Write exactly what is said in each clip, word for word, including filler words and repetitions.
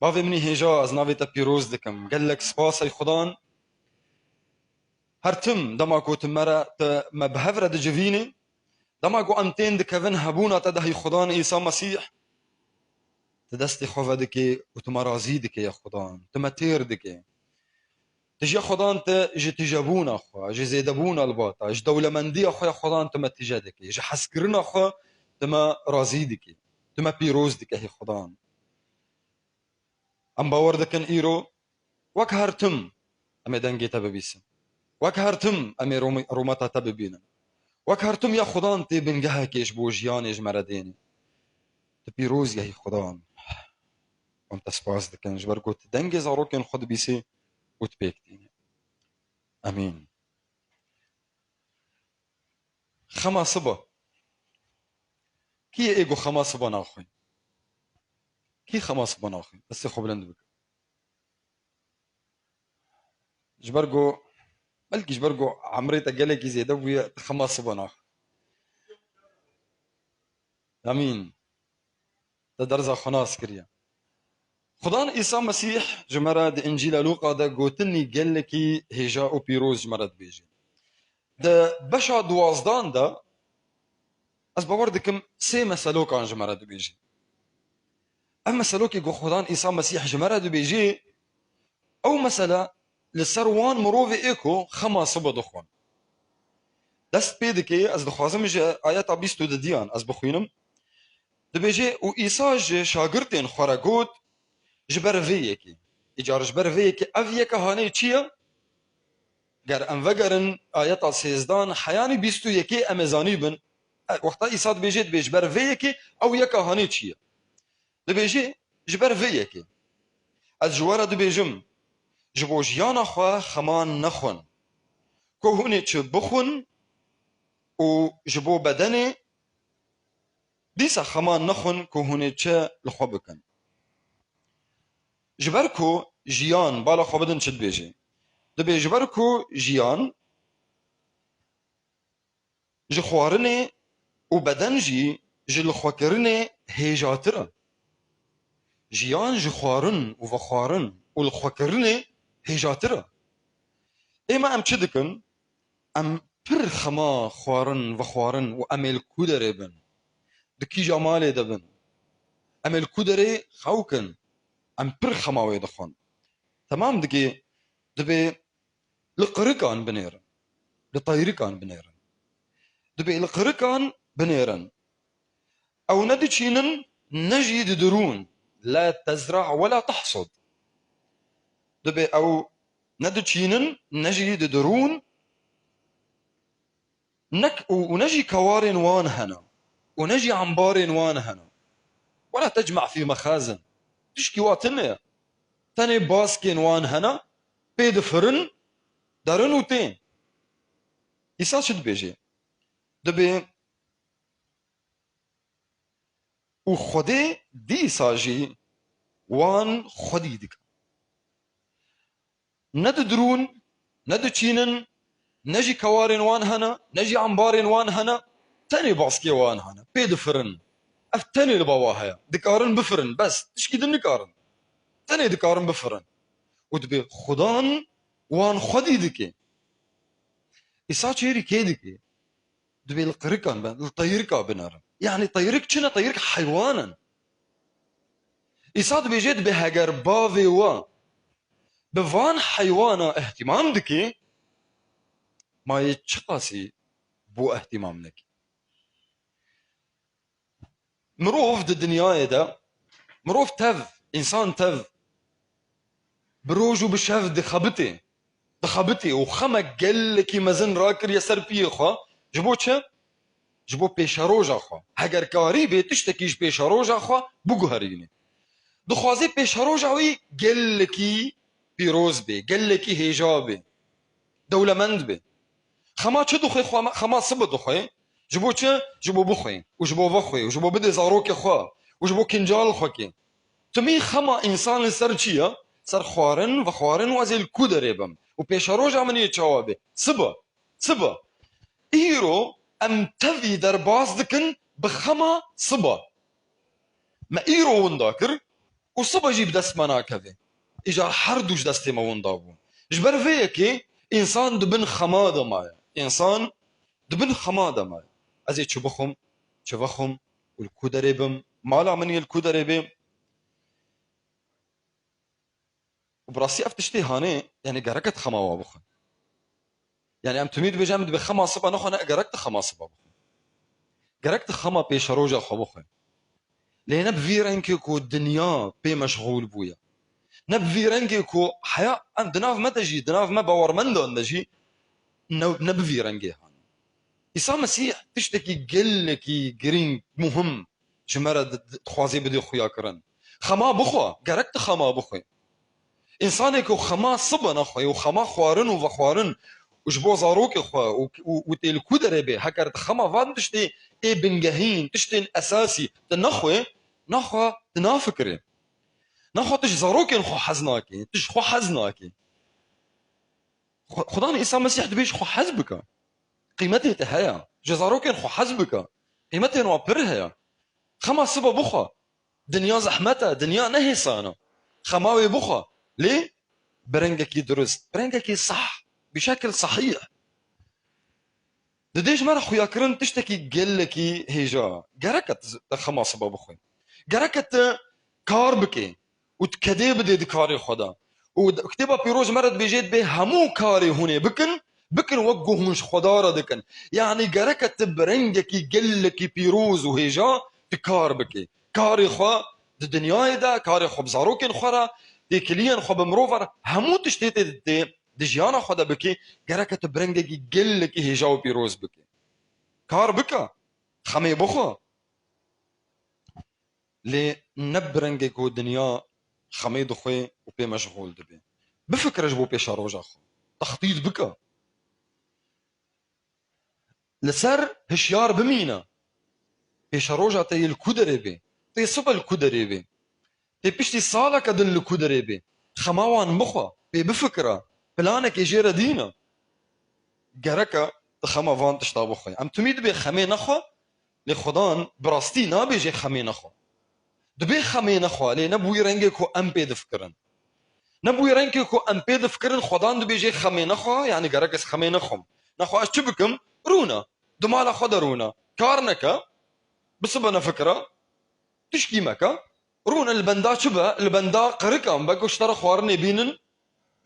Bavê min î hêja, ez navê te pîroz dikim. Gelek spas ey Xudan. Her tim dema ku tu me re, tu me bi hev re dicivînî, dema ku em tên dikevin hebûna te de hey Xudan Îsa Mesîh, tu destê xwe vedikê û tu me razî dikê ya Xudan. Tu me têr dikê. Tu ji ya Xudan te ji tijebûna xwe, ji zêdebûna li ba te, ji dewlemendiya xwe ya Xudan tu me tije dikê. Ji hezkirina xwe tu me razî dikê. Tu me pîroz dike hey Xudan. Em bawer dikin îro wek her tim em ê dengê te bibîsin. Wek her tim em ê rûm-, rûmeta te bibînin. Wek her tim ya Xudan tê bingehekê ji bo jiyanê ji me re dênê. Tu pîroz ye hey Xudan. Em te spas dikin ji ber ku tu dengê zarokên xwe dibîsî û tu pêk tînî. Emîn. Xema siba. Kî ye ê ku xema siba naxwî? Kî xema siba naxwî? Destê xwe bilind bike. Ji ber ku, belkî ji ber ku emrê te gelekî zêde bûye, tu xema siba naxwî. Emîn. Te derza xwe nas kiriye. Xudan Îsa Mesîh ji me re di Încîla Lûqa de gotinî gelekî hêja û pîroz ji me re dibêje. Di beşa duwazdan de ez bawer dikim sê meselokan ji me re dibêje. Ev meselokê ku Xudan Îsa Mesîh ji me re dibêje, ew mesele li ser wan mirovê ê ku xema siba dixwin. Dest pê dike, ez dixwazim ji ayeta bîst û dudiyan ez bixwînim. Dibêje, û Îsa ji şagirtên xwe re got, ji ber vê yekê. Îcar ji ber vê yekê ev yeka hanê çi ye? Ger em vegerin ayeta sêzdan, heyanî bîst û yekê em ê zanîbin. E, wexta Îsa dibêje, dibê ji ber vê yekê ew yeka hanê çi ye? Dibêje, ji ber vê yekê. Ez ji we re dibêjim, ji bo jiyana xwe xeman nexwin. Ku hûn ê çi bixwin û ji bo bedenê, dîsa xeman nexwin ku hûn ê çi li xwe bikin. Ji ber ku jiyan, bala xwe bidin çi dibêje. Dibê ji ber ku jiyan ji xwarinê û beden jî ji lixwekirinê hêjatir e. Jiyan ji xwarin û vexwarin û lixwekirinê hêjatir e. Êma em çi dikin? Em pir xema xwarin, vexwarin û em ê li ku derê bin? Di kîja malê de bin? Em ê li ku derê xew kin? Em pir xema wê dixwin. Temam dike, dibê li qirikan binêrin, li teyrikan binêrin. Dibê li qirikan binêrin. Ew ne diçînin, ne jî didirûn. La tezra we la tehsud. Dibê ew ne diçînin, ne jî didirûn. Ne k-, û, û ne jî kewarên wan hene. Û ne jî embarên wan hene. Wela tecma fî mexazin. Tişkî wa tune ye. Tenê baskên wan hene, pê difirin, derin û tên. Îsa çi dibêje? Dibê, û Xwedê dîsa jî wan xwedî dike. Ne didirûn, ne diçînin, ne jî kewarên wan hene, ne jî embarên wan hene, tenê baskê wan hene, pê difirin. Ev tenê li ba wa heye. Dikarin bifirin, bes, tişkî din nikarin. Tenê dikarin bifirin. Û dibê Xudan wan xwedî dike. Îsa çêrî kê dike? Dibê li qirikan be, li teyirika binerin. Yanî teyrik çi ne? Teyrik heywan in. Îsa dibêje, dibê heger bavê we bi van heywana ihtimam dike, ma yê çiqasî bo ihtimam neke? Mirov di dinyayê de, mirov tev, însan tev, bi roj û bi şev dixebitê, dixebitê û xemek gelekî mezin rakiriye ser piyê xwe. Ji bo çi? Ji bo pêşeroja xwe. Heger karî bê tiştekî ji pêşeroja xwe biguherînê. Dixwaze pêşeroja wî gelekî pîroz bê, gelekî hêja bê, dewlemend bê. Xema çi dixwe? Xema, xema sibe dixwe. Ji bo çi? Ji bo bixwe û ji bo vexwe û ji bo bidê zarokê xwe û ji bo kincal xwe kê. Timî xema însan li ser çi ye? Ser xwarin, vexwarin û ez ê li ku derê bim? Û pêşeroja min yê çawa bê? Sibe. Sibe. Îro em tevî derbas dikin bi xema sibe. Me îro winda kir, û sibe jî bi dest me nakeve. Îcar her du ji destê me winda bûn. Ji ber vê yekê însan di bin xema de maye. Însan di bin xema de maye. Ez ê çi bixwim, çi vexwim û li ku derê bim? Mala min yê li ku derê bê? Û bi rastî ev tiştê hanê, yanî gerek e tu xema wa bixwe. Yanî em timî dibêje em dibe xema siba nexwe, ne, gerek tu xema siba bixwe. Gerek tu xema pêşeroja xwe bixwe. Lê ne bi vî rengê ku dinya pê meşxûl bûye. Ne bi vî rengê ku heya em di nav me de jî, di nav me bawermendan de jî ne, ne bi vî rengê hanê. Îsa Mesîh tiştekî gelekî girîng, muhim ji me re di-, di-, dixwazê bidê xuyakirin. Xema bixwe, gerek tu xema bixwe. Însanê ku xema sibe nexwe û xema xwarin û vexwarin û ji bo zarokê xwe û, û, û tê li ku derê bê, heger tu xema van tiştê ê bingehîn, tiştên esasî tu nexwe, naxwe tu nafikirê. Naxwe tu ji zarokên xwe hez nakê, tu ji xwe hez nakê. Xwe-, Xudan Îsa Mesîh dibê ji xwe hez bike. Qîmetê te heye. Ji zarokên xwe hez bike. Qîmetên wan pir heye. Xema siba bixwe. Dinya zehmet e, dinya ne hêsan e. Xema wê bixwe. Lê bi rengekî dirust, bi rengekî sah, bi şekil sahîh. Didê ji me re xuyakirin tiştekî gelekî hêja. Gerek e tu xema siba bixwe. Gerek e tu kar bikê û tu kedê bidê di karê xwe de. Û kitêba pîroz ji me re dibêje, dibê hemû karê hûn ê bikin, bikin wek ku hûn ji Xweda re dikin. Yanî gerek e tu bi rengekî gelekî pîroz û hêja tu kar bikê. Karê xwe di dinyayê de, karê xwe bi zarokên xwe re, têkiliyên xwe bi mirov re, hemû tiştê tê, tê di jiyana xwe de bikê, gerek e tu bi rengekî gelekî hêja û pîroz bikê. Kar bike, xemê bixwe. Lê ne bi rengê ku dinya xemê dixwe û pê meşxûl dibe. Bifikire ji bo pêşeroja xwe. Textît bike. Li ser hişyar bimîne. Pêşeroja te yê li ku derê bê? Tê sibe li ku derê bê? Tê piştî saleke din li ku derê bê? Xema wan bixwe, pê bifikire, planekê jê re dîne. Gerek e tu xema van tişta bixwe. Em timî dibê xemê nexwe, lê Xudan bi rastî nabêje xemê nexwe. Dibê xemê nexwe, lê ne bi wî rengê ku em pê difikirin. Ne bi wî rengê ku em pê difikirin, Xudan dibêje xemê nexwe, yanî gerek ez xemê nexwim. Nexwe ez çi bikim? Rûne. Di mala xwe de rûne. Kar neke. Bi sibe nefikire. Tişkî meke. Rûne li benda çi be? Li benda qirikan be ku ji te re xwarinê bînin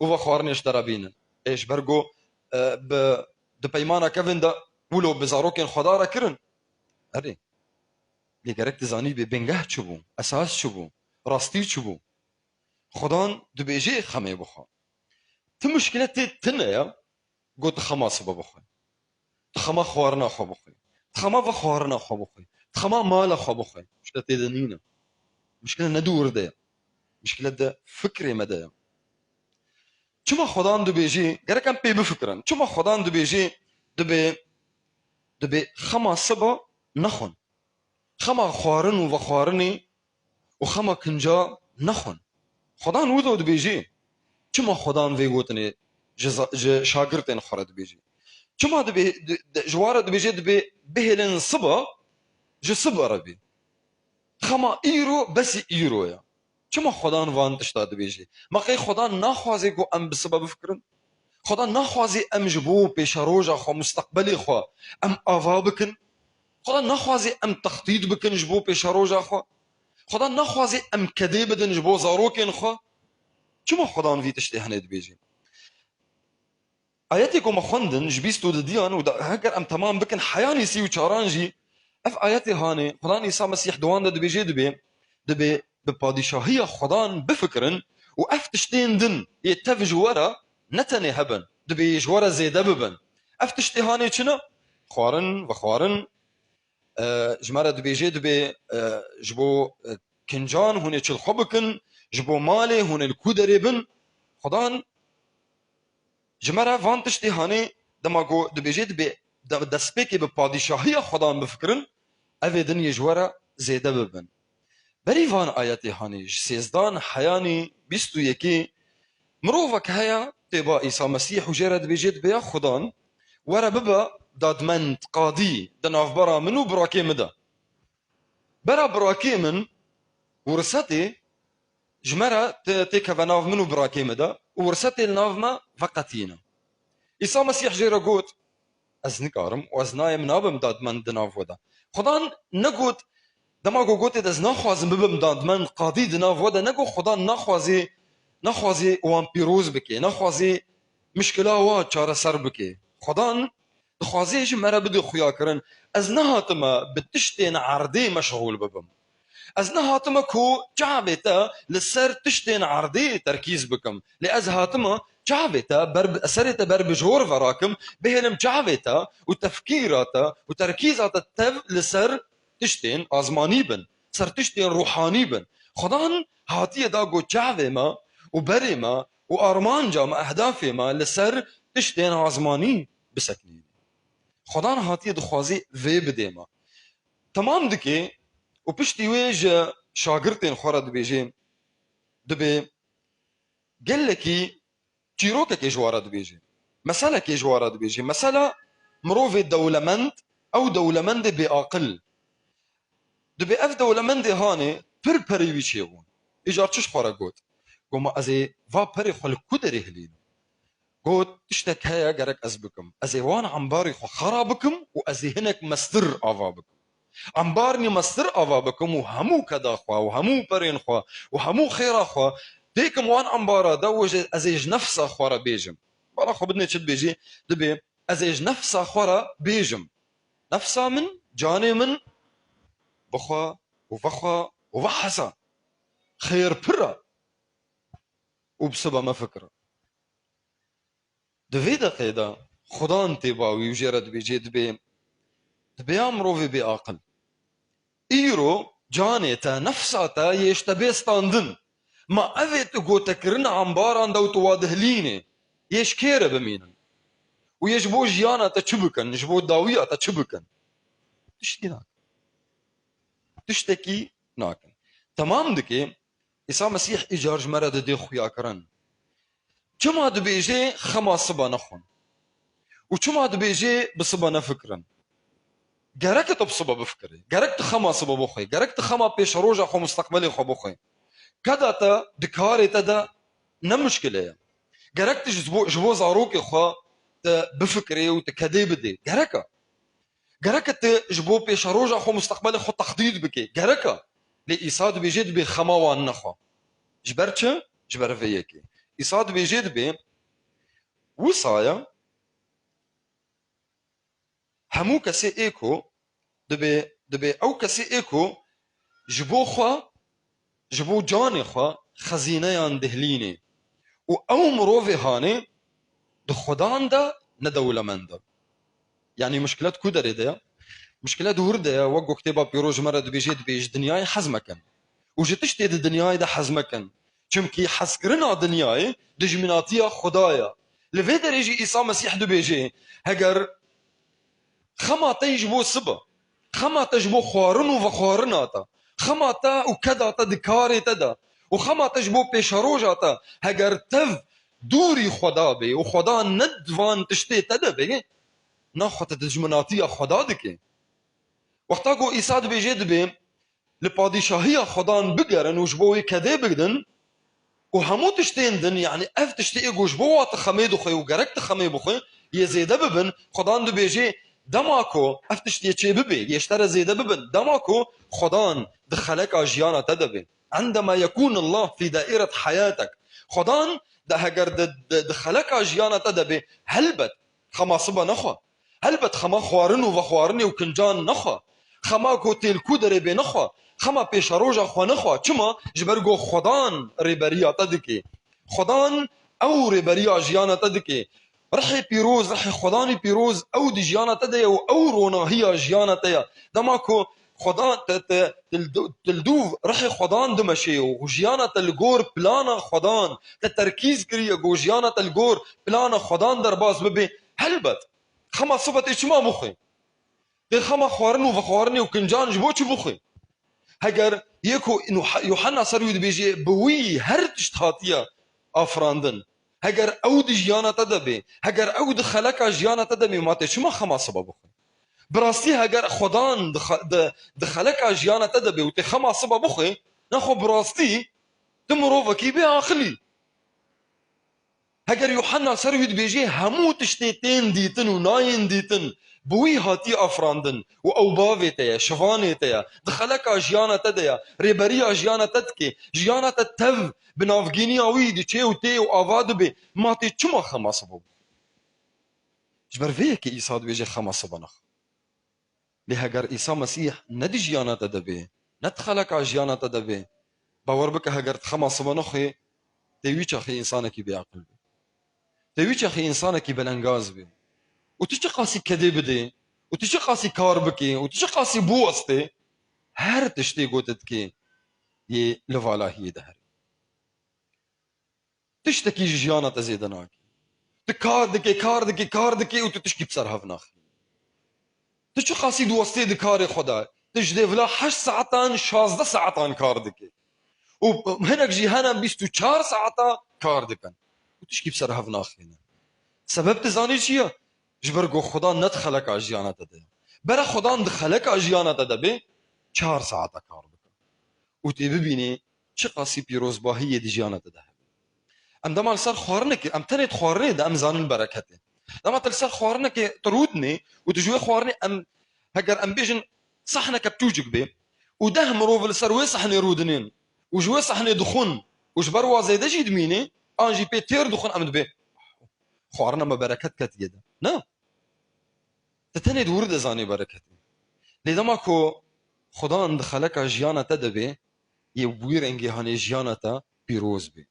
û vexwarinê ji te re bînin. Ê ji ber ku, e, bi, di peymana kevin de wilo bi zarokên Xweda re kirin. Erê. Lê gerek tu zanîbê bingeh çi bû, esas çi bû, rastî çi bû. Xudan dibêje xemê bixwe. Ti muşkile tê tine ye, got tu xema sibe bixwe. Tu xema xwarina xwe bixwe. Tu xema vexwarina xwe bixwe. Tu xema mala xwe bixwe. Muşkile tê de nîne. Muşkile ne di wir de ye. Muşkile di fikrê me de ye. Çima Xudan dibêjê, gerek em pê bifikirin. Çima Xudan dibêjê, dibê, dibê xema siba nexwin. Xema xwarin û vexwarinê û xema kinca nexwin. Xudan wilo dibêjê. Çima Xudan vê gotinê ji za-, ji şagirtên xwe re dibêjê? Çima dibê, di, di, ji wan re dibêjê, dibê bihêlin siba, ji siba re bê? Xema îro, besî îro ye. Çima Xudan van tişta dibêje? Ma qey Xudan naxwaze ku em bi sibe bifikirin? Xudan naxwaze em ji bo pêşeroja xwe, musteqbelê xwe em ava bikin? Xudan naxwaze em textît bikin ji bo pêşeroja xwe? Xudan naxwaze em kedê bidin ji bo zarokên xwe? Çima Xudan vî tiştê hinê dibêje? Ayetê ku me xwendin ji bîst û didiyan û da, heger em temam bikin, heyanî sî û çaran jî, ev ayetê hanê, Xudan Îsa Mesîh di wan de dibêje, dibê, dibê bi padîşahiya Xudan bifikirin û ev tiştên din yê tev ji we re ne tenê hebin, dibê yê ji we re zêde bibin. Ev tiştê hanê çi ne? Xwarin, vexwarin, e, ji me re dibêje, dibê, e, ji bo, e, kincan hûn ê çil xwe bikin, ji bo malê hûn ê li ku derê bin. Xudan ji me re van tiştê hanê, dema ku dibêje, dibê de-, destpêkê bi padîşahiya Xudan bifikirin, ev ê din yê ji we re zêde bibin. Berî van ayetê hanê, ji sêzdan heyanî bîst û yekê, mirovek heye, tê ba Îsa Mesîh û jê re dibêje, dibê ya Xudan, were bibe dadmend, qadî, di navbera min û birakê min de. Bera birakê min, wirsetê, ji me re tê-, têkeve nav min û birakê min de û wirse tê li nav me veqetîne. Îsa Mesîh jê re got, Ez nikarim û ez nayêm nabim dadmend di nav we de. Xudan negot, dema ku gotê de ez naxwazim bibim dadmend, qadî di nav we de, negot Xudan naxwazî, naxwazî wan pîroz bike, naxwazî mişkila wa çareser bike. Xudan dixwazê ji me re bide xuyakirin. Ez nehatime bi tiştên erdê meşxûl bibim. Ez nehatime ku çavê te li ser tiştên erdê terkîz bikim. Lê ez hatime çavê te ber bi, serê te ber bi jor ve rakim, bihêlim çavê te û tefkîra te û terkîza te tev li ser tiştên azmanî bin, ser tiştên ruhanî bin. Xudan hatiye da ku çavê me û berê me û armanca me, ehdafê me li ser tiştên azmanî biseknîne. Xudan hatiye dixwazî vê bidê me. Temam dike û piştî wê ji şagirtên xwe re dibêje, dibê gelekî çîrokekê ji we re dibêje. Meselekê ji we re dibêje. Mesela mirovê dewlemend, ew dewlemendê bêaqil. Dibê ev dewlemendê hanê pir perê wî çêbûn. Îcar çi ji xwe re got? Got, ma ez ê va perê xwe li ku derê hilînim? Got, tiştek heye gerek ez bikim. Ez ê wan embarê xwe xera bikim û ez ê hinek mestir ava bikim. Embarnî mestir ava bikim û hemû keda xwe û hemû perên xwe û hemû xêra xwe têkim wan embara de û ez ê ji nefsa xwe re bêjim. Bala xwe bidinê çi dibêjî? Dibê, ez ê ji nefsa xwe re bêjim. Nefsa min, canê min, bixwe û vexwe û vehesa. Xêr pir e. Û bi siba me fikir e. Di vê deqê de Xudan tê ba wî û jê re dibêjê, dibê, dibê ya mirovê bêaqil. Îro canê te, nefsa te yê ji te bê standin. Ma ev ê tu gotekirina embaran de û tu wa dihilînê, yê ji kê re bimînin? Û yê ji bo jiyana te çi bikin? Ji bo dawiya te çi bikin? Tiştî nakin. Tiştekî nakin. Temam dike, Îsa Mesîh îcar ji me re didê xuyakirin. Çima dibêjê xema siba nexwin? Û çima dibêjê bi siba nefikirin? Gerek tu bi siba bifikirî. Gerek tu xema siba bixwî. Gerek tu xema pêşeroja xwe, musteqbelê xwe bixwî. Keda te di karê te de ne mişkile ye. Gerek tu ji bo, ji bo zarokê xwe te bifikirê û te kedê bidê. Gerek e. Gerek e tu ji bo pêşeroja xwe, musteqbelê xwe tehdîd bikê. Gerek e. Lê Îsa dibêje dibê xema wan nexwe. Ji ber çi? Ji ber vê yekê. Îsa dibêje dibê wisa ye, hemû kesê ê ku dibê, dibê ew kesê ê ku ji bo xwe, ji bo canê xwe xezîneyan dihilînê û ew mirovê hanê di Xudan de ne dewlemend e. Yanî mişkilet ku derê de ye? Mişkilet wir de ye, wek ku Kitêba Pîroz ji me re dibêje, dibê ji dinyayê hez mekin. Û ji tiştê di dinyayê de hez mekin. Çimkî hezkirina dinyayê dijminatiya Xuda ye. Li vê derê jî Îsa Mesîh dibêje, heger xema te ji bo siba, xema te ji bo xwarin û vexwarina te, xema te û keda te di karê te de û xema te ji bo pêşeroja te, heger tev dûrî Xweda bê û Xweda ne di van tiştê te de bê, naxwe te dijminatiya Xweda dike. Wexta ku Îsa dibêje dibê, li padîşahiya Xwedan bigerin û ji bo wê kedê bigrin û hemû tiştên din, yanî ev tiştê ê ku ji bo wa tu xemê dixwê û gerek tu xemê bixwê, yê zêde bibin, Xwedan dibêjê, dema ku ev tiştê çê bibê, yê ji te re zêde bibin, dema ku Xwedan di xeleka jiyana te de bê. عندما يكون الله في دائرة حياتك. Xwedan de heger di, di, di xeleka jiyana te de bê, helbet, xema siba nexwe. Helbet xema xwarin û vexwarinê û kincan nexwe. Xema ku tê li ku derê bê nexwe. Xema pêşeroja xwe nexwe. Çima? Ji ber ku Xwedan rêberiya te dike. Xwedan ew rêberiya jiyana te dike. Rihê pîroz, rihê Xwedanî pîroz ew di jiyana te de ye û ew ronahiya jiyana te ye. Dema ku Xwedan te, te, te li du-, te li dûv rihê Xwedan dimeşê û jiyana te li gor plana Xwedan te terkîz kiriye, ku jiyana te li gor plana Xwedan derbas bibe, helbet, xema sibe tê çima bixwe? Tê xema xwarin û vexwarinê û kincan ji bo çi bixwe? Heger yê ku Nuh-, Yuhanna ser wî dibêje, bi wî her tişt hatiye afirandin. Heger ew di jiyana te de bê, heger ew di xeleka jiyana te de bê, ma tê çima xema siba bixwe? Bi rastî heger Xwedan di xe-, di, di xeleka jiyana te de bê û tê xema siba bixwe, nexwe bi rastî Tu mirovekî bê aqilî. Heger Yuhanna ser wî dibêjê, hemû tiştê tên dîtin û nayên dîtin, bi wî hatî afirandin û ew bavê te ye, şivanê te ye, di xeleka jiyana te de ye, rêberiya jiyana te dike, jiyana te tev bi navgîniya wî diçê û tê û ava dibe, ma tê çima xema sibo bixwî? Ji ber vê yekê Îsa dibêje xema siba nexwe. Lê heger Îsa Mesîh ne di jiyana te de bê, ne di xeleka jiyana te de bê, bawer bike heger tu xema siba nexwê, tê wî çaxê însanekî bêaqil bê. Tê wî çaxê însanekî belengaz bê. Û tu çiqasî kedê bidê, û tu çiqasî kar bikê, û tu çiqasî biwestê, her tiştê ku tu dikê yê li valahiyê diherê. Tiştekî ji jiyana te zêde nake. Tu kar dikê, kar dikê, kar dikê û tu tişkî bi ser hev naxînî. Tu çiqasî diwestê di karê xwe de? Tu ji dêvila heşt saetan, şazdeh saetan kar dikê. Û hinek jî hene bîst û çar saeta kar dikin. Û tişkî bi ser hev naxîne. Sebeb tu zanî çi ye? Ji ber ku Xudan ne di xeleka jiyana te de ye. Bere Xudan di xeleka jiyana te de bê, çar saeta kar bike. Û tê bibînê çiqasî pîrozbahiyê di jiyana te de hebe. Em dema li ser xwarinekê, em tenê di xwarinê de em zanin bereketê. Dema tu li ser xwarinekê tu rûdinê û tu ji wê xwarinê em, heger em bêjin sehneke piçûçik bê û deh mirov li ser wê sehnê rûdinên û ji wê sehnê dixwin û ji ber wa zêde jî dimînê, an jî pê têr dixwin, em dibê xwarina me bereket ketiye de. Na. Te tenê di wir de zanê bereketê. Lê dema ku Xudan di xeleka jiyana te de bê, yê bi wî rengî hanê jiyana te pîroz bê.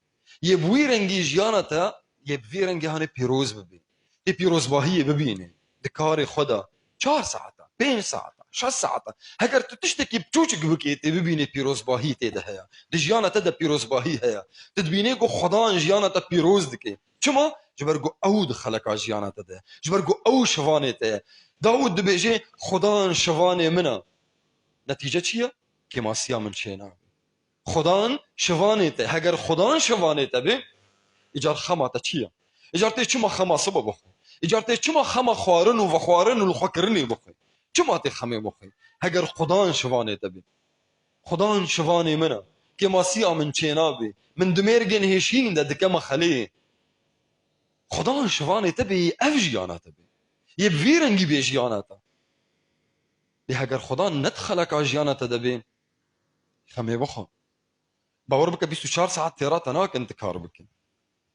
Yê bi wî rengî jiyana te, yê bi vî rengî hanê pîroz bibê. Tê pîrozbahiyê bibînê. Di karê xwe de çar saeta, pênc saeta, şeş saeta. Heger tu tiştekî piçûçik bikê, tê bibînê pîrozbahî tê de heye. Di jiyana te de pîrozbahî heye. Tu dibînê ku Xudan jiyana te pîroz dike. Çima? Ji ber ku ew di xeleka jiyana te de ye. Ji ber ku ew şivanê te ye. Dawûd dibêje, Xudan şivanê min e. Netîce çi ye? Kêmasiya min çênabe. Xudan şivanê te. Heger Xudan şivanê te be, îcar xema te çi ye? Îcar tê çima xema siba bixwe? Îcar tê çima xema xwarin û vexwarin û lixwekirinê bixwe? Çima tê xemê bixwe? Heger Xudan şivanê te be. Xudan şivanê min e. Kêmasiya min çênabe. Min di mêrgên hêşîn de dikeme xelê. Xudan şivanê te bê, yê ev jiyana te bê. Yê bi vî rengî bê jiyana te. Lê heger Xudan ne di xeleka jiyana te de bê, xemê bixwe. Bawer bike bîst û çar saet têra te nakin tu kar bikî.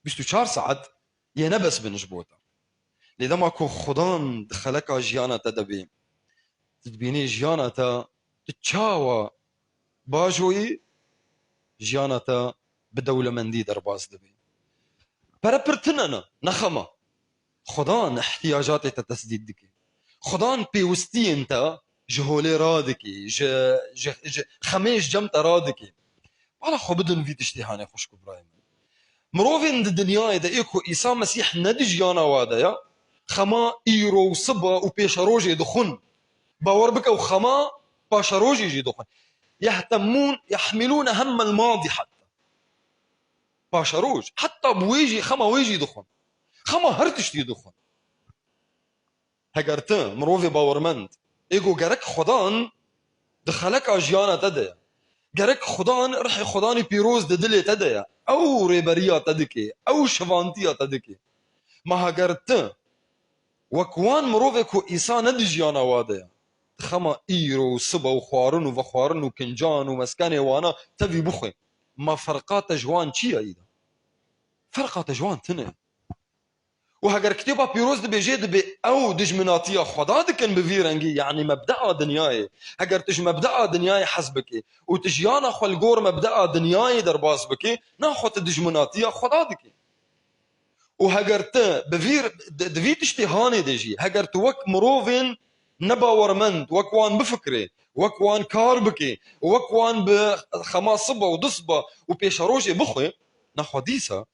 Bîst û çar saet yê ne bes bin ji bo te. Lê dema ku Xudan di xeleka jiyana te de bê, tu dibînî jiyana te, tu çawa bajoyî, jiyana te bi dewlemendî derbas dibe. Pere pir tune ne, ne xema. Xudan ihtiyacatê te tesdît dike. Xudan pêwistiyên te ji holê radike, ji, ji, ji xemê ji cem te radike. Bala xwe bidin vî tiştê hanê xwişk û birayê min. Mirovên di dinyayê de ê ku Îsa Mesîh ne di jiyana wa de ye, xema îro û siba û pêşerojê dixwin. Bawer bike û xema paşerojê jî dixwin. Yehtemûn, yehmilûne hemmel madî hetta. Paşeroj, heta bi wê jî, xema wê jî dixwin. Xema her tiştî dixwin. Heger tu mirovê bawermend, ê ku gerek Xudan di xeleka jiyana te de ye. Gerek Xudan, rihê Xudanî pîroz di dilê te de ye. Ew rêberiya te dike, ew şivantiya te dike. Ma heger tu wek wan mirovê ku Îsa ne di jiyana wa de ye, di xema îro û siba û xwarin û vexwarin û kincan û meskenê wana tevî bixwe, ma ferqa te ji wan çi ye îda? Ferqa te ji wan tune. Û heger Kitêba Pîroz dibêje, dibê ew dijminatiya Xweda dikin bi vî rengî, yanî mebdea dinyayê. Heger tu ji mebdea dinyayê hez bikî û tu jiyana xwe li gor mebdea dinyayê derbas bikî, naxwe tu dijminatiya Xweda dikî. Û heger tu bi vî, di, di vî tiştê hanê de jî, heger tu wek mirovên nebawermend, wek wan bifikirê, wek wan kar bikê, wek wan bi xema siba û du siba û pêşerojê bixwe, naxwe dîsa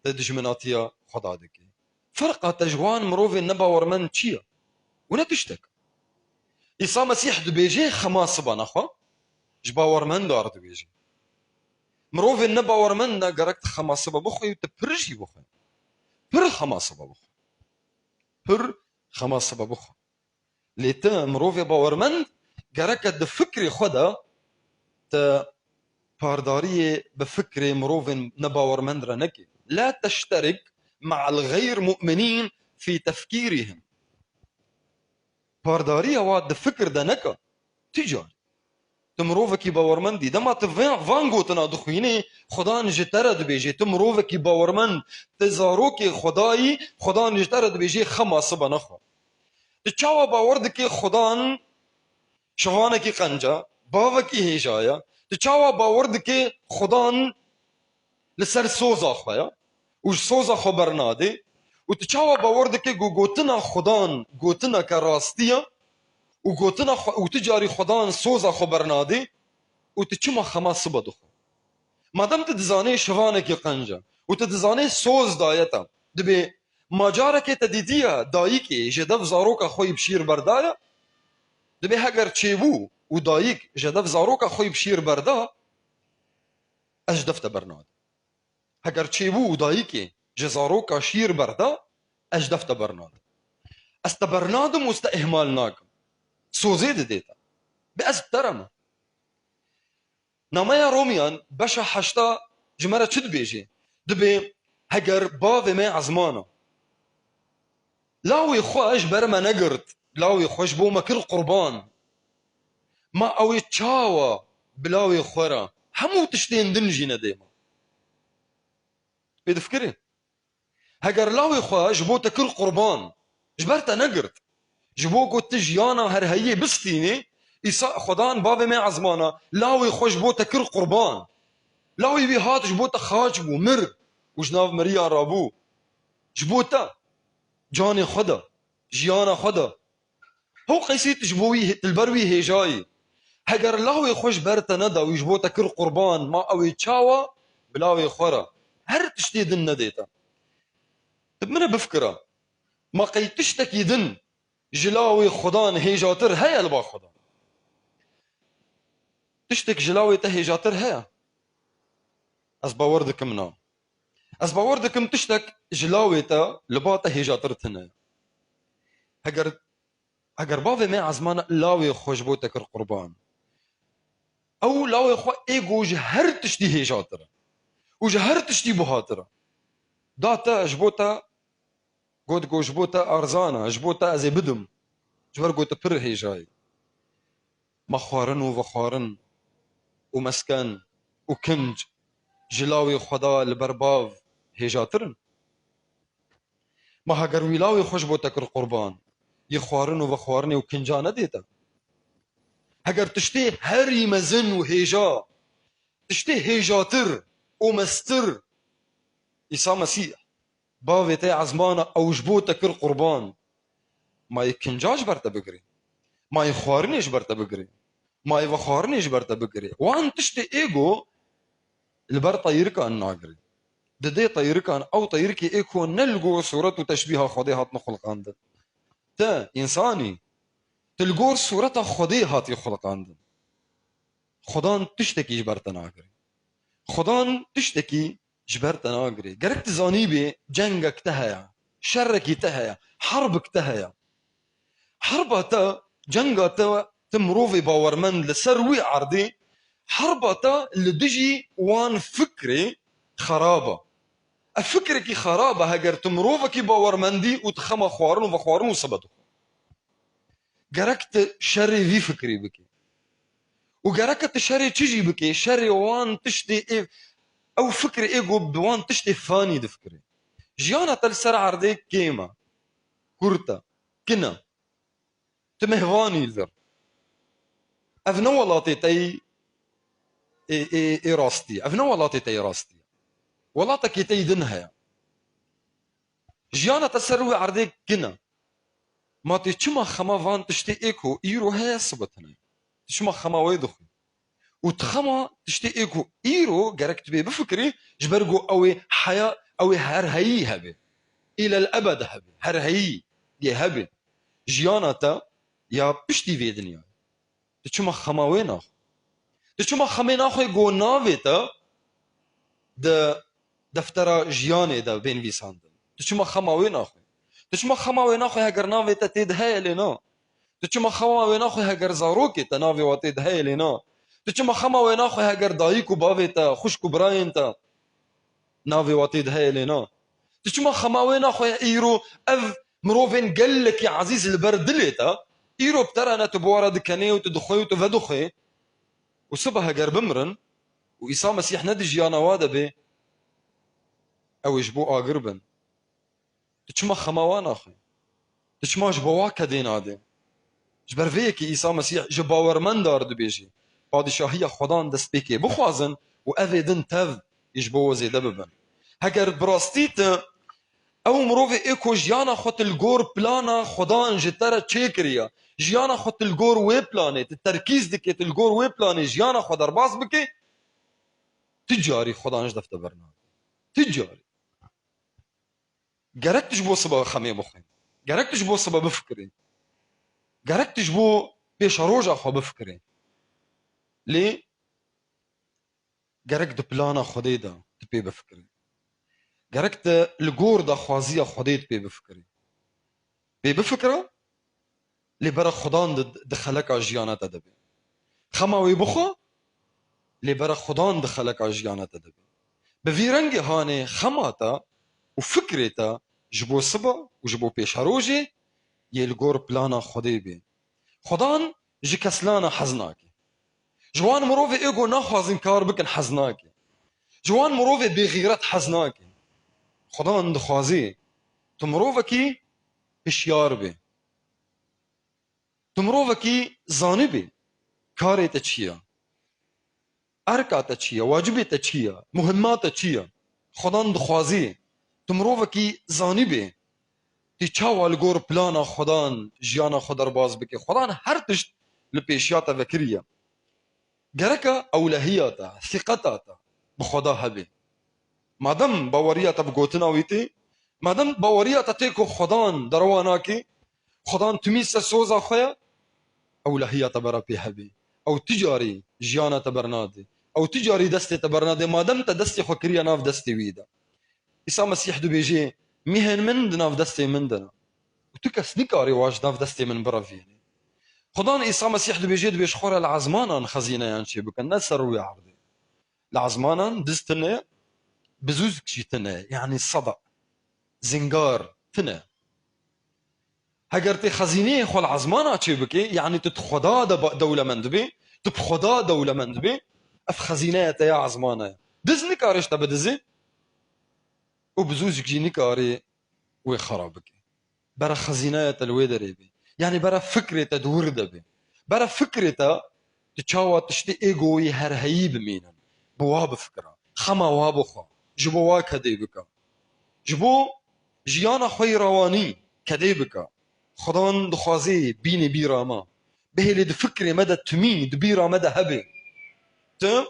te dijminatiya Xweda dikî. Ferqa te ji wan mirovên nebawermend çi ye? Û ne tiştek. Îsa Mesîh dibêje xema siba, naxwe ji bawermenda re dibêje. Mirovên nebawermend ne gerek tu xema siba bixwe û tu pir jî bixwe. Pir xema siba bixwe. Pir xema siba bixwe. Lê tu mirovê bawermend gereke di fikrê xwe de tu pardariyê bi fikrê mirovên nebawermend re neke. La teşterik ma'al gayr mu'minîn fî tefkîrihim. Pardariya wa di fikir de neke. Ti car. Tu mirovekî bawermend î. Dema tu van, van gotina dixwînî, Xudan ji te re dibêje. Tu mirovekî bawermend, tu zarokê Xwedayî, Xudan ji te re dibêje, xema sibe nexwe. Tu çawa bawer dikî Xudan şivanekî qenc e, bavekî hêja ye? Tu çawa bawer dikî Xudan li ser soza xwe ye û ji soza xwe bernadê? Û tu çawa bawer dikî ku gotina Xudan gotineke rastî ye û gotina xwe, û tu carî Xudan soza xwe bernadê û tu çima xema sibe dixwe? Madem tu dizanê şivanekî qenc e û tu dizanê soz daye te, dibê ma carekê te dîtiye dayikê ji dev zaroka xwe yî bi şîr berdaye? Dibê heger çêbû û dayik ji dev zaroka xwe yî bi şîr berda, ez ji dev te bernadim. Heger çêbû û dayikê ji zaroka şîr berda, ez ji dev te bernadim. Ez te bernadim û ez te îhmal nakim. Sozê didê te. Bi ez bi te re me. Nameya Romiyan beşa heşta ji me re çi dibêje? Dibê heger bavê me ezmana, lawê xwe ji ber me negirt, lawê xwe ji bo me kir qurban, ma ew ê çawa bi lawê xwe re hemû tiştên din jî nedê me? Pê difikirî? Heger lawê xwe ji bo te kir qurban, ji ber te negirt, ji bo ku tu jiyana herheyiyê bistînî, Îsa, Xudan bavê me ezmana, lawê xwe ji bo te kir qurban. Lawê wî hat ji bo te xaç bû, mir û ji nav miriya rabû. Ji bo te canê xwe da, jiyana xwe da. Hew qeysî tu ji bo wî, tu li ber wî hêjayî. Heger lawê xwe ji ber te neda, wî ji bo te kir qurban, ma ew ê çawa bi lawê xwe re her tiştê din nedê te? Tu bi min re bifikire. Ma qey tiştekî din ji lawê Xudan hêjatir heye li ba Xudan? Tiştek ji lawê te hêjatir heye? Ez bawer dikim na. Ez bawer dikim tiştek ji lawê te li ba te hêjatir tune. Heger, heger bavê me ezmana lawê xwe ji bo te kir qurban, ew lawê xwe ê ku ji her tiştî hêjatir e û ji her tiştî buhatir e, da te, ji bo te, got ku ji bo te arzan e, ji bo te ez ê bidim, ji ber ku tu pir hêja yî. Ma xwarin û vexwarin û mesken û kinc ji lawê Xweda li ber bav hêjatir in? Ma heger wî lawê xwe ji bo te kir qurban, yê xwarin û vexwarinê û kinca nedê te? Heger tiştê herî mezin û hêja, tiştê hêjatir û mestir, Îsa Mesîh, bavê te ezmana, ew ji bo te kir qurban, ma yê kinca ji ber te bigirê? Ma yê xwarinê ji ber te bigirê? Ma yê vexwarinê ji ber te bigirê? Wan tiştê ê ku li ber teyrikan nagirê. Didê teyrikan, ew teyrikê ê ku ne li gor sûret û teşbîha Xwedê hatine xulqandin. Te, însanî, tu li gor sûreta Xwedê hatî xulqandin. Xudan tiştekî ji ber te nagirê. Xudan tiştekî ji ber te nagirê. Gerek tu zanîbê cengek te heye, şerekî te heye, herbik te heye. Herba te, cenga te, tu mirovê bawermend li ser wî erdê, herba te li dijî wan fikrê xerab e. Ev fikrekî xerab e, heger tu mirovekî bawermendî û tu xema xwarin û vexwarin û sibe dixwe. Gerek tu şerê vî fikrî bikî. Û gereke tu şerê çi jî bikî, şerê wan tiştê ê, ew fikrê ê ku bi wan tiştê fanî difikirê. Jiyana te li ser erdê kêm e, kurt e, kin e. Tu mehvanî li vir. Ev ne welatê te yî ê, ê, ê rastî ye. Ev ne welatê te yê rastî ye. Welatekî te yî din heye. Jiyana te ser wê erdê kin e. Ma tê çima xema van tiştê ê ku îro heye sibe tune? Tu çima xema wê dixwî? Û tu xema tiştê ê ku îro gerek tu bê bifikirî, ji ber ku ew ê heya, ew ê her heyî hebe. Îlel ebed hebe. Her heyî yê hebe. Jiyana te ya piştî vê dinyayê. Tu çima xema wê naxwî? Tu çima xemê naxwî ku navê te di deftera jiyanê de bên vîsandin? Tu çima xema wê naxwî? Tu çima xema wê naxwî heger navê te tê de heye lê na? Tu çima xema wê naxwî heger zarokê te navê wa tê de heye lê na? Tu çima xema wê naxwe heger dayik û bavê te, xwişk û birayên te navê wa tê de heye lê na? Tu çima xema wê naxwe îro ev mirovên gelekî ezîz li ber dilê te, îro bi te re ne, tu bi wa re dikenê û tu dixwê û tu vedixwê û siba heger bimirin û Îsa Mesîh ne di jiyana wa de bê, ew ê ji bo agir bin. Tu çima xema wa naxwî? Tu çima ji bo wa kedê nadê? Ji ber vê yekê Îsa Mesîh ji bawermendar dibêjî, Padîşahiya Xwedan destpêkê bixwazin û ev ê din tev ê ji bo we zêde bibin. Heger bi rastî tu ew mirovê ê ku jiyana xwe tu li gor plana Xwedan ji te re çêkiriye, jiyana xwe tu li gor wê planê, tu terkîz dikê, tu li gor wê planê jiyana xwe derbas bikê, tu carî Xwedan ji def te bernade. Tu carî. Gerek tu ji bo siba xemê bixwî. Gerek tu ji bo siba bifikirî. Gerek tu ji bo pêşeroja xwe bifikirî. Lê gerek di plana Xwedê de tu pê bifikirî. Gerek tu li gor daxwaziya Xwedê tu pê bifikirî. Pê bifikira, lê bera Xudan di, di xeleka jiyana te de be. Xema wê bixwe, lê bera Xudan di xeleka jiyana te de be. Bi vî rengê hanê xema te û fikrê te ji bo siba û ji bo pêşerojê yê li gor plana Xwedê be. Xudan ji keslana hez nake. Ji wan mirovê ê ku naxwazin kar bikin hez nake. Ji wan mirovê bêxîret hez nake. Xudan dixwazê tu mirovekî hişyar bê. Tu mirovekî zanîbî. Karê te çi ye? Erka te çi ye? Wacibê te çi ye? Muhimma te çi ye? Xudan dixwazî tu mirovekî zanîbî. Tu çawa li gor plana Xudan jiyana xwe derbas bikî? Xudan her tişt li pêşiya te vekiriye. Gereka ewlehiya te, sîqeta te bi Xweda hebe. Madem baweriya te bi gotina wî tê, madem baweriya te tê ku Xwedan derewa nake, Xwedan timî ser soza xwe ye, ewlehiya te bera pê hebe. Ew ti carî jiyana te bernade. Ew ti carî destê te bernade. Madem te destê xwe kiriye nav destê wî de. Îsa Mesîh dibêje, mîhên min di nav destê min de ne. Û tu kes nikarî wa ji nav destê min birevînî. Xudan Îsa Mesîh dibêje, dibê ji xwe re li ezmanan xezîneyan çêbikin, ne ser rûyê erdê. Li ezmanan diz tune, bizûzk jî tune, yanî seda, zingar tune. Heger tê xezîneyê xwe li ezmana çêbikê, yanî tu di Xweda de ba-, dewlemend bî, tu bi Xweda dewlemend bî, ev xezîneya te ya ezmana ye. Diz nikare ji te bidizê û bizûzk jî nikare wê xera bike. Bera xezîneya te li wê derê bê. Yanî bera fikrê te di wir de bê. Bera fikrê te tu çawa tiştê ê ku wî her heyî bimînin. Bi wa bifikira. Xema wa bixwe. Ji bo wa kedê bike. Ji bo jiyana xwe yê rewanî kedê bike. Xudan dixwazê bînê bîra me. Bihêlê di fikrê me de timî, di bîra me de hebe. Tu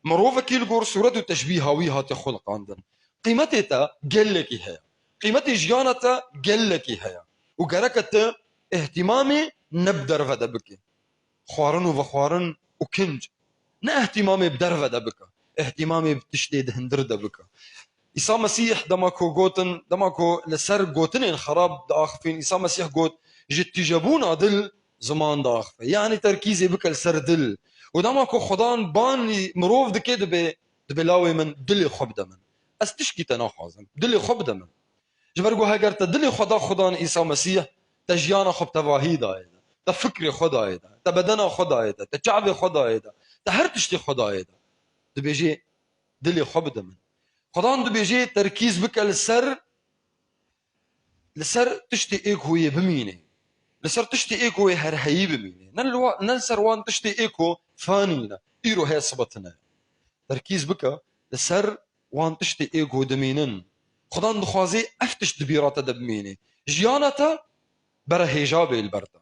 mirovekî li gor sûret û teşbîha wî hate xuliqandin. Qîmetê te gelekî heye. Qîmetê jiyana te gelekî heye. Û gereke tu îhtîmamê ne bi derve de bikî. Xwarin û vexwarin û kinc. Ne îhtîmamê bi derve de bike. Îhtîmamê bi tiştê di hundir de bike. Îsa Mesîh dema ku gotin, dema ku li ser gotinên xerab diaxifîn, Îsa Mesîh got, ji tîjebûna dil ziman diaxife. Yanî terkîzê bike li ser dil. Û dema ku Xudan banî mirov dike, dibe, dibe lawê min, dilê xwe bide min. Ez tişkî te naxwazim. Dilê xwe bide min. Ji ber ku heger te dilê xwe da Xudan Îsa Mesîh, te jiyana xwe bi tevahî dayê de. Te fikrê xwe dayê de. Te bedena xwe dayê de. Te çavê xwe dayê de. Te her tiştê xwe dayê de. Dibêjê, dilê xwe bide min. Xudan dibêjê terkîz bike li ser, li ser tiştê ê ku yê bimîne. Li ser tiştê ê ku yê her heyî bimîne. Ne li wa-, ne li ser wan tiştê ê ku fanî ne. Îro heye sibe tune. Terkîz bike li ser wan tiştê ê ku dimînin. Xudan dixwazê ev tişt di bîra te de bimîne. Jiyana te bera hêja bê li ber te.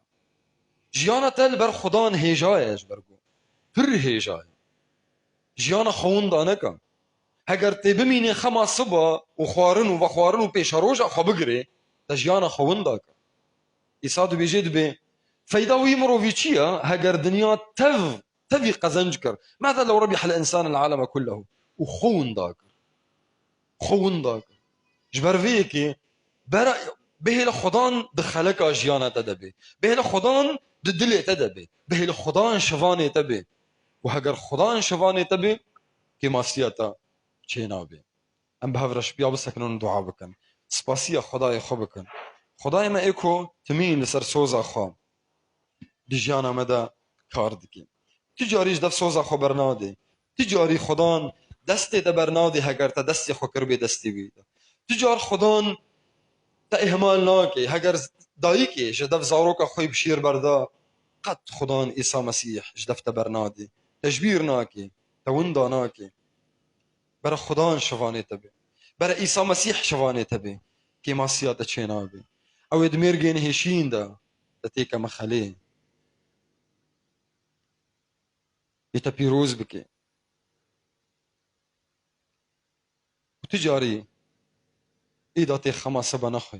Jiyana te li ber Xudan hêja ye ji ber ku. Pir hêja ye. Jiyana xwe winda neke. Heger tê bimînê xema siba û xwarin û vexwarin û pêşeroja xwe bigirê, te jiyana xwe winda kir. Îsa dibêje dibê, feyda wî mirovî çi ye? Heger dinya tev, tevî qezenc kir. Mâzâ lew rebihel însân el aleme kullehu. Û xwe winda kir. Xwe winda kir. Ji ber vê yekê bera, bihêle Xudan di xeleka jiyana te de bê. Bihêle Xudan di dilê te de bê. Bihêle Xudan şivanê te bê. Û heger Xudan şivanê te bê, kêmasiya te çênabê. Em bi hev re şipiya bisekinin û dua bikin. Spasiya Xwedayê xwe bikin. Xwedayê me ê ku timî li ser soza xwe di jiyana me de kar dike. Tu carî ji dev soza xwe bernadê. Tu carî Xudan destê te bernadê heger te destê xwe kiribê destê wî de. Tu car Xudan te îhmal nake. Heger dayikê ji dev zaroka xwe bi şêr berda, qet Xudan Îsa Mesîh ji dev te bernadê. Te ji bîr nake. Te winda nake. Bere Xudan şivanê te be. Bere Îsa Mesîh şivanê te be. Kêmasiya te çênabe. Ew ê di mêrgên hêşîn de te têke mexelê. Ê te pîroz bike. Û tu carî îda tê xema seba nexwe.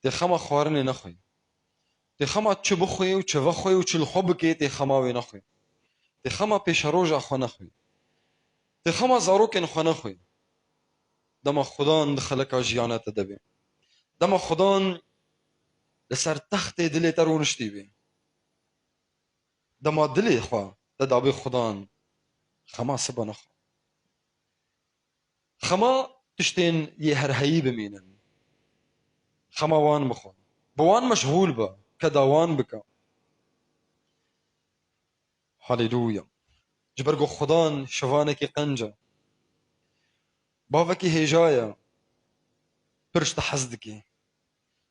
Tê xema xwarinê nexwe. Tê xema çi bixwe û çi vexwe û çi li xwe bike, tê xema wê nexwe. Tê xema pêşeroja xwe nexwe. Tê xema zarokên xwe nexwe. Dema Xudan di xeleka jiyana te de be. Dema Xudan li ser textê dilê te rûniştî be. Dema dilê xwe te dabê Xudan, xema siba nexwe. Xema tiştên yê herheyî bimînin. Xema wan bixwe. Bi wan meşxûl be, keda wan bike. Haleluya. Ji ber ku Xudan şivanekî qenc e. Bavekî hêja ye. Pir ji te hez dike.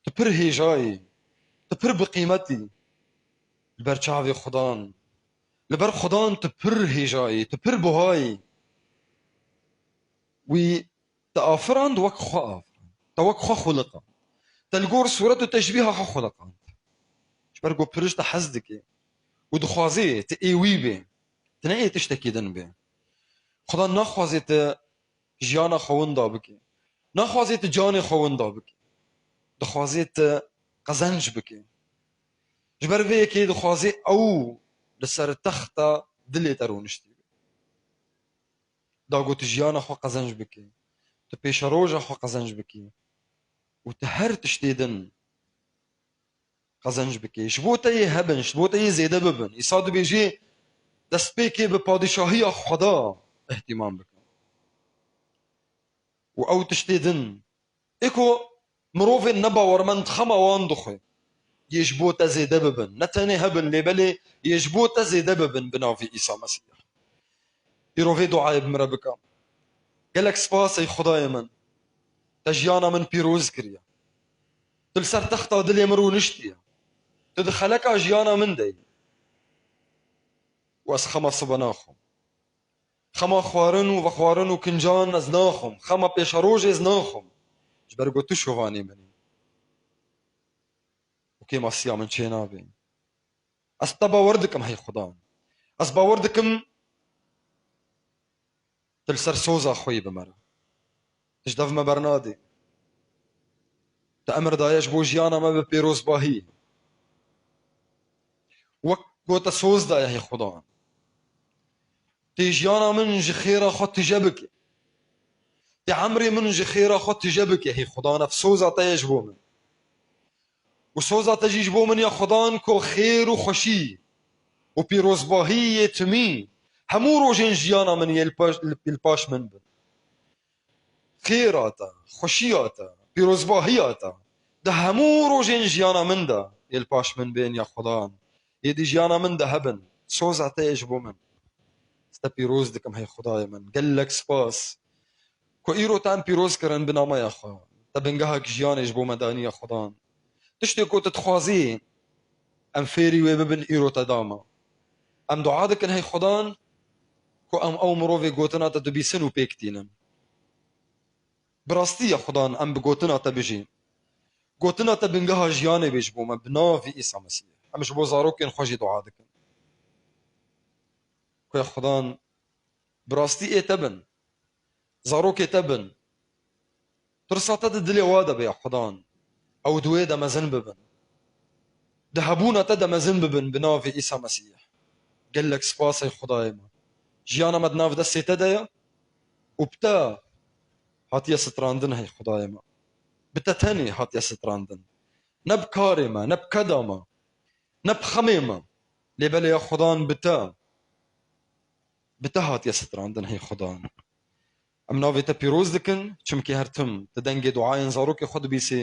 Tu pir hêja yî. Tu pir bi qîmet î. Li ber çavê Xudan. Li ber Xudan tu pir hêja yî. Tu pir buha yî. Wî te afirand wek xwe afirand. Te wek xwe xuliqand. Te li gor sûret û teşbîha xwe xuliqand. Ji ber ku pir ji te hez dike. Û dixwazê tu ê wî bê. Tu ne ê tiştekî din bê. Xudan naxwazê tu jiyana xwe winda bike. Naxwazê tu canê xwe winda bike. Dixwazê tu qezenc bike. Ji ber vê yekê dixwazê ew li ser texta dilê te rûniştî be. Da ku tu jiyana xwe qezenc bike. Tu pêşeroja xwe qezenc bike. Û tu her tiştê din qezenc bike. Ji bo te yê hebin, ji bo te yê zêde bibin. Îsa dibêjê, destpêkê bi padîşahiya Xweda îhtîmam bikin. Û ew tiştê din. Ê ku mirovên nebawermend xema wan dixwe. Yê ji bo te zêde bibin. Ne tenê hebin, lê belê yê ji bo te zêde bibin bi navê Îsa Mesîh. Îro vê duayê bi min re bike. Gelek spas ey Xwedayê min. Te jiyana min pîroz kiriye. Tu li ser texta dilê min rûniştiye. Tu di xeleka jiyana min de yî. Û ez xema sibe naxwim. Xema xwarin û vexwarin û kincan ez naxwim. Xema pêşerojê ez naxwim. Ji ber ku tu şovanê min î. Û kêmasiya min çênabe. Ez te bawer dikim hey Xudan. Ez bawer dikim tu li ser soza xwe yî bi me re. Tu ji dev me bernadê. Tu emir daye ji bo jiyana me bi pêrozbahî. Wek ku te soz daye hey Xudan. Tê jiyana min ji xêra xwe tije bike. Tê emrê min ji xêra xwe tije bike hey Xudan. Ev soza te ye ji bo min. Û soza te jî ji bo min ya Xudan ku xêr û xweşî û pîrozbahî yê timî hemû rojên jiyana min yê li paş, li, li paş min bin. Xêra te, xweşiya te, pîrozbahiya te di hemû rojên jiyana min de yê li paş min bên ya Xudan. Yê di jiyana min de hebin. Soza te ye ji bo min. Ez te pîroz dikim hey Xudayê min. Gelek spas. Ku îro te em pîroz kirin bi nameya xwe. Te bingehek jiyanê ji bo me danî ya Xudan. Tiştê ku tu dixwazî em fêrî wê bibin îro te da me. Em dua dikin hey Xudan ku em ew mirovê gotina te dibîsin û pêk tînin. Bi rastî ya Xudan em bi gotina te bijîn. Gotina te bingeha jiyanê bê ji bo me bi navê Îsa Mesîh. Em ji bo zarokên xwe jî dua dikin. Ku ya Xudan bi rastî ê te bin. Zarokê te bin. Tirsa te di dilê wa de be ya Xudan. Ew di wê de mezin bibin. Di hebûna te de mezin bibin bi navê Îsa Mesîh. Gelek spas ey Xudayê me. Jiyana me di nav destê te de ye û bi te hatiye strandin hey Xudayê me. Bi te tenê hatiye strandin. Ne bi karê me, ne bi keda me, ne bi xemê me. Lê belê ya Xudan bi te. bi te hatiye strandin, hey Xudan. Em navê te pîroz dikin, çimkî her tim tu dengê duayên zarokê xwe dibîsî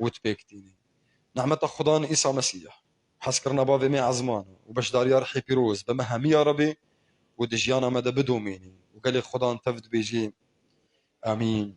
û tu pêk tînî. Nehmeta Xudan Îsa Mesîh, hezkirina Bavê me ezman û beşdariya Rihê Pîroz bi me hemî ya Rebî û di jiyana me de bidomînî û gelê Xudan tev dibêjî. Amîn.